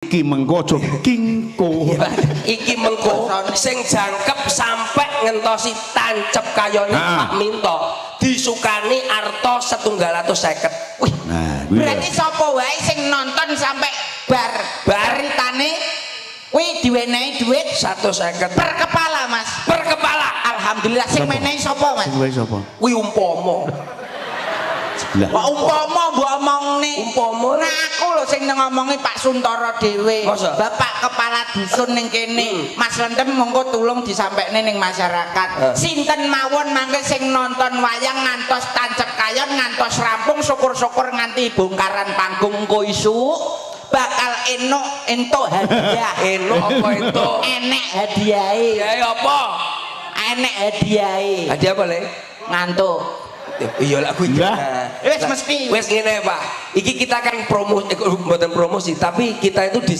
Iki mengko aja kingko. Iki mengko sing jangkep sampai ngentosi tancep kayone Pak Minto disukani arto 150. Wih, Nah, kuwi lho. berarti sapa wae sing nonton sampai bar Bar. ceritane kuwi diwenehi duit 150 per kepala, Mas. Per kepala. Alhamdulillah, sing Sapa? menehi sapa, Mas? Sing wae sapa? Kuwi umpama. Lah, Kok umpama mbok omongne? Umpama. Nah, aku lho sing ngomongi Pak Suntoro dhewe. Masa? Bapak kepala dusun ning kene. Mas Lentem, monggo tulung disampaikne ning masyarakat. Sinten mawon mangke sing nonton wayang ngantos tancep kayon, ngantos rampung, syukur-syukur nganti bongkaran panggung engko isuk, bakal enuk entuk hadiah. Enuk apa itu? Enek hadiahe. Ya apa? Enek hadiahe. Hadiah apa, Le? Ngantuk. Iya lah kuwi. Lah. Wis mesti. Wis ngene, Pak. Iki kita kan promo, mboten promosi, tapi kita itu di